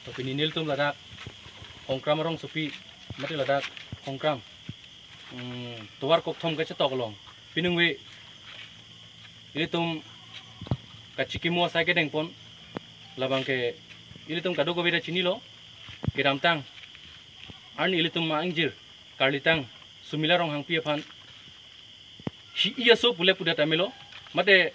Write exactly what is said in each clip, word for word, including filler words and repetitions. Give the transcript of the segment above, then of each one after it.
To pini nelitum ladak Hongkram arongsopi, mate ladak Hongkram, mm, tovar kokthom kachetok along, piningve ilitum kachikimo asai kedengpon. Labangke ilitum kadokave ta chinilo, kedamtang arni ilitum ma-ingjir karlitang Sumila Ronghangpi aphan hi-i aso pule pudet amelo, mate,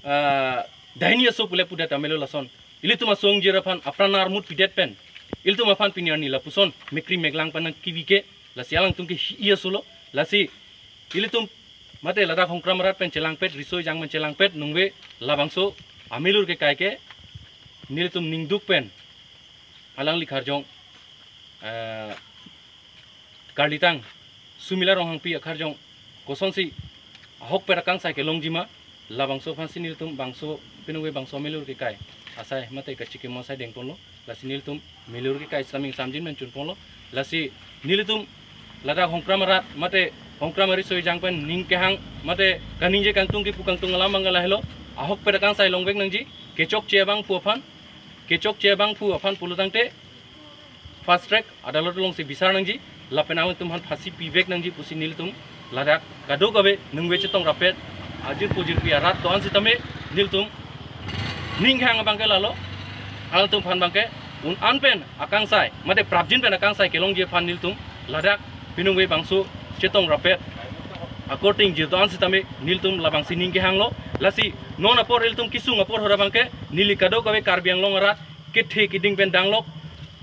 ah, daini aso pule pudet amelo lason. Ilitum asongjir aphan apran armut pidet pen ilitum aphan pini arni lapuson mekri meklang pen nangkevi ke, lasi alangtum ke hi-i aso lo. Lasi ilitum mate ladak Hongkram arat pen chelangpet, riso ejang pen chelangpet nungve labangso amelur kekai ke nelitum ningduk pen alangli akarjong, eh, karlitang Sumila Ronghangpi akarjong kosonsi ahokpet akangsai kelongji ma, labangso aphansi nelitum bangso piningve bangso amelur kekai asai mate kachikimo asai dengponlo. Lasi nelitum melur kekai sitame ingsamjin pen chunponlo. Lasi nelitum ladak Hongkram arat mate Hongkram ariso ejang pen ning kehang mate kaningje kangtung kipu kangtung alam abang lahelo, ahokpet akangsai longvek nangji, kechokche abangphu aphan, kechokche abangphu aphan pulotangte fast track adalot alongsi bisar nangji, lapen alangtum aphan phasi pivek nangji pusi nelitum ladak kadokave nungve chetong rapet ajirpo jirpi arat do-an sitame nelitum ning kehang abangke lalo, alangtum aphan abangke un-an pen akangsai mate prapjin pen akangsai kelongji aphan nelitum ladak piningve bangso chetong rapet akorte ingjir do-an sitame nelitum labangsi ning kehanglo. Lasi non apor ilitum kesung apor ahut abangke neli kadokave Karbi Anglong arat kethe keding pen danglok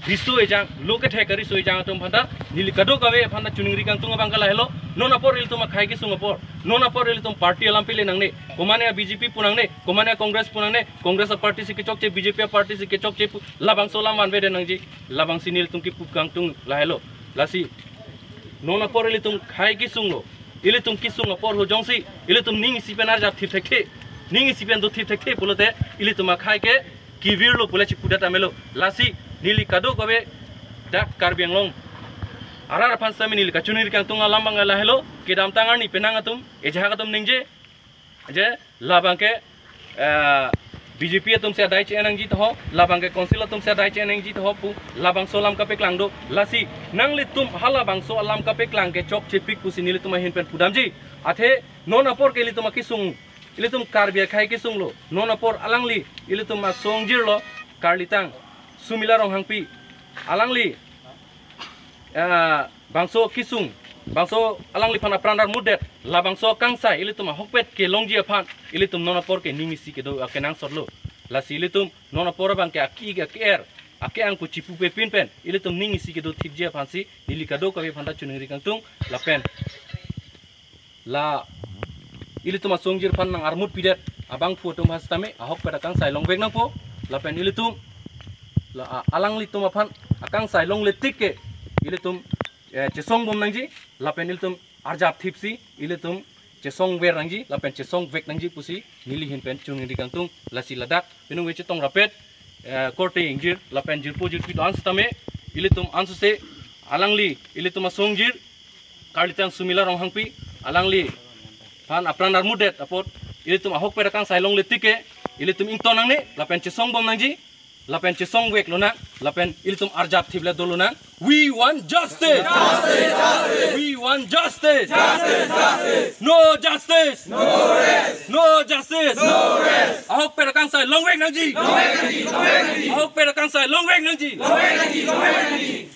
riso ejang, lo kethe kariso ejang atum aphanta, neli kadokave aphanta choningri kangtung abangke lahelo, non apor ilitum akhei kesung apor, non apor ilitum party alam pile nangne, komane a-B J P pu nangne, komane a-Congress pu nangne, Congress a-party si kechokche, B J P a-party si kechokche pu, labangso alam vanvedet nangji, labangsi nelitum kipu kangtung lahelo. Lasi non apor ilitum khei kesunglo, ilitum kesung apor ahut jongsi ilitum ning isi pen arjap thip thekthe, ning isi pen do thip thekthe pulote ilitum akhei ke kevirlo pule chipudet amelo. Lasi neli kadokave dak Karbi Anglong arat aphan sitame neli kachoningri kangtung alam abang lahelo, kedamtang arni penang atum, ejahak atum ningje, je labangke, eh, B J P atumsi adai che-en nangji toho, labangke council atumsi adai che-en nangji toho pu labangso alam kapeklang do. Lasi nanglitum halabangso alam kapeklang ke chokchepik pusi nelitum ahin pen pudamji. Athe non apor ke ilitum akesung, ilitum Karbi akhei kesunglo, non apor alangli ilitum asongjirlo, karlitang Sumila Ronghangpi, alangli, ah, bangso kesung, bangso alangliphan apran armutdet, labangso akangsai ilitum ahokpet kelongji aphan ilitum non apor ke ning isi kedo akenangsotlo. Lasi ilitum non apor abangke aki ke aki-er, ake-ang pu chipupe pin pen ilitum ning isi kedo thipji aphansi neli kadokave aphanta choningri kangtung lapen la ilitum asongjir aphan nang armut pidet abangphu atum aphan sitame ahokpet akangsai longvek nangpo, lapen ilitum la, a-, alanglitum aphan akangsai longle tik ke ilitum, eh, chesong bom nangji, lapen ilitum arjap thipsi ilitum chesongver nangji lapen chesongvek nangji pusi neli ahin pen choningri kangtung. Lasi ladak piningve chetong rapet, eh, korte ingjir lapen jirpo jirpi do-an sitame ilitum ansose alangli ilitum asongjir karlitang Sumila Ronghangpi alangliphan apran armutdet apot ilitum ahokpet akangsai longle tik ke ilitum ington nangne lapen chesong bom nangji lapen chesongvek lonang lapen ilitum arjap thip le dolonang. We want justice. Justice, justice. We want justice. Justice, justice. No justice. No rest. No justice. No rest. Ahokpet akangsai longvek nangji. Longvek nangji, longvek nangji. Ahokpet akangsai longvek nangji. Longvek nangji, longvek nangji.